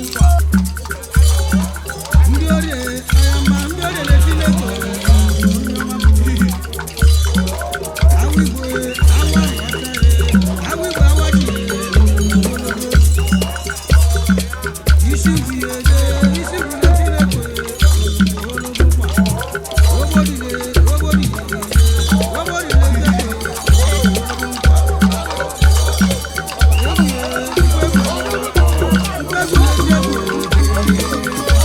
Nkwa ndị orie ayama, ndị orie na-eti n'ego. Awa igwe awa ọcha, awa igwe awa ji ogologo isi ngwu ede, isi ngwu na-eti n'ego ogologo. Nkwa ogbodile ogbodile ogbodile ego ogologo. Nkwa egwu egwu egwu na-eti egwu.